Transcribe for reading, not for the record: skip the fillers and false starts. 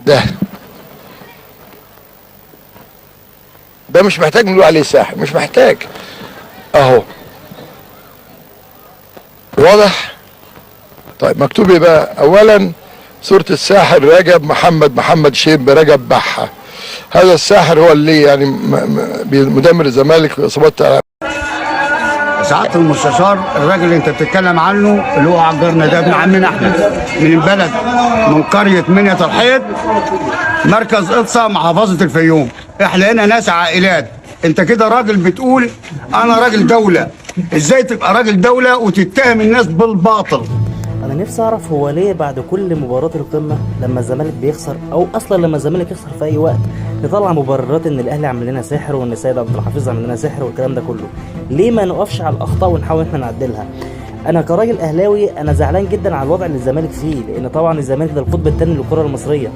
ده ده مش محتاج نقول عليه ساحر، مش محتاج. اهو واضح. طيب مكتوب ايه بقى؟ اولا صورة الساحر رجب محمد محمد شيب رجب بحة. هذا الساحر هو اللي يعني مدمر الزمالك واصابات. سعادة المستشار، الراجل اللي انت بتتكلم عنه اللي هو عجرنا ده ابن عمنا احمد من البلد، من قرية منية الحيط، مركز اقصى، محافظة الفيوم. احنا هنا ناس عائلات. انت كده راجل بتقول انا راجل دولة، ازاي تبقى راجل دولة وتتهم الناس بالباطل؟ انا نفسي اعرف هو ليه بعد كل مباراة القمة لما الزمالك بيخسر، او اصلا لما الزمالك يخسر في اي وقت، نطلع مبررات ان الاهلي عامل لنا سحر وان سيد عبد الحفيظ عامل لنا سحر والكلام ده كله. ليه ما نقفش على الاخطاء ونحاول احنا نعدلها؟ انا كراجل اهلاوي انا زعلان جدا على الوضع اللي الزمالك فيه، لان طبعا الزمالك ده القطب الثاني للكرة المصرية.